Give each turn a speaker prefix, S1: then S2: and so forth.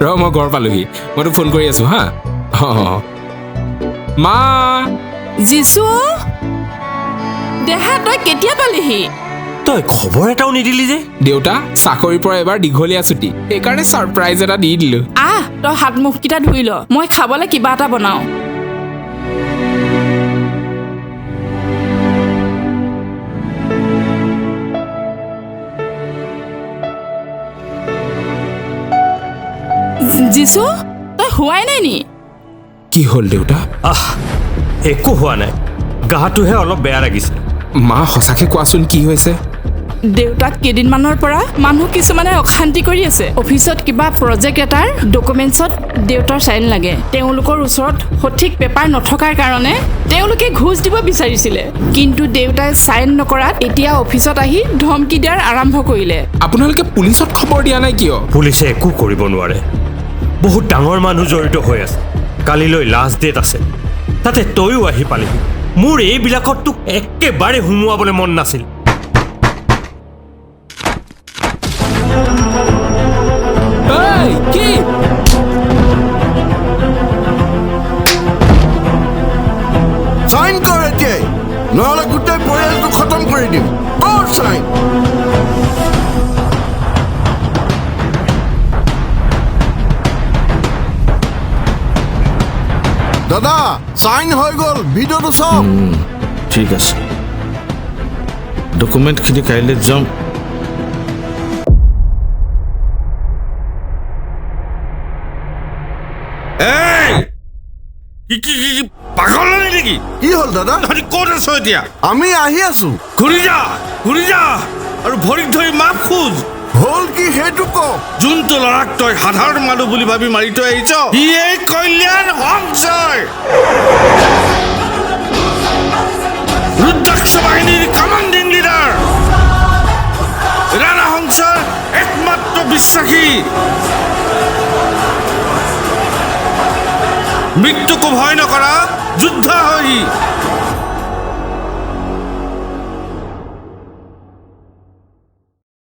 S1: ৰ, মই ঘৰ পালোহি, মই তোক ফোন কৰি আছো। হা, অঁ মা।
S2: যিচু দেহা, তই কেতিয়া পালিহি?
S3: তই খবৰ এটাও নিদিলি যে।
S1: দেউতা, চাকৰিৰ পৰা এবাৰ দীঘলীয়া ছুটি, সেইকাৰণে ছাৰপ্ৰাইজ এটা দি দিলো।
S2: আহ, তই হাত মুখকেইটা ধুই ল, মই খাবলৈ কিবা এটা বনাওঁ। যিচু, তই হোৱাই নাই নি?
S1: কি হ'ল দেউতা?
S3: আহ, একো হোৱা নাই, গাটোহে অলপ বেয়া লাগিছে।
S1: মা, সঁচাকে কোৱাচোন কি হৈছে?
S2: দেউতাক কেইদিনমানৰ পৰা মানুহ কিছুমানে অশান্তি কৰি আছে। অফিচত কিবা প্ৰজেক্ট এটাৰ ডকুমেণ্টছত দেউতাৰ চাইন লাগে। তেওঁলোকৰ ওচৰত সঠিক পেপাৰ নথকাৰ কাৰণে তেওঁলোকে ঘোচ দিব বিচাৰিছিলে, কিন্তু দেউতাই চাইন নকৰাত এতিয়া অফিচত আহি ধমকি দিয়াৰ আৰম্ভ কৰিলে।
S1: আপোনালোকে পুলিচত খবৰ দিয়া নাই কিয়?
S3: পুলিচে একো কৰিব নোৱাৰে, বহুত ডাঙৰ মানুহ জড়িত হৈ আছে। কালিলৈ লাষ্ট ডেট আছে, তাতে তয়ো আহি পালিহি। মোৰ এইবিলাকত তোক একেবাৰে সুমুৱাবলৈ মন নাছিল।
S1: কি
S4: চাইন কৰ এতিয়াই, নহ'লে গোটেই পৰিয়ালটো খতম কৰি দিম। কৰ চাইন। দাদা, চাইন হৈ গ'ল, ভিডিঅ'টো চাওক।
S5: ঠিক আছে, ডকুমেণ্টখিনি কাইলৈ যাম।
S6: কি পাগল হলি নেকি?
S4: কি হ'ল দাদা?
S6: তহঁতি ক'ত আছ এতিয়া?
S4: আমি আহি আছো।
S6: ঘূৰি যা, ঘূৰি যা আৰু ভৰিত ধৰি মাফ খোজ।
S4: হ'ল কি সেইটো ক।
S6: যোনটো ল'ৰাক তই সাধাৰণ মানুহ বুলি ভাবি মাৰি থৈ আহিছ, সি এই কল্যাণ সংশয়, ৰুদ্ৰাক্ষ বাহিনীৰ কমাণ্ডিং লিডাৰ, ৰাণা হংসৰ একমাত্ৰ বিশ্বাসী। মৃত্যুকো ভয় নকৰা যোদ্ধা হয় সি।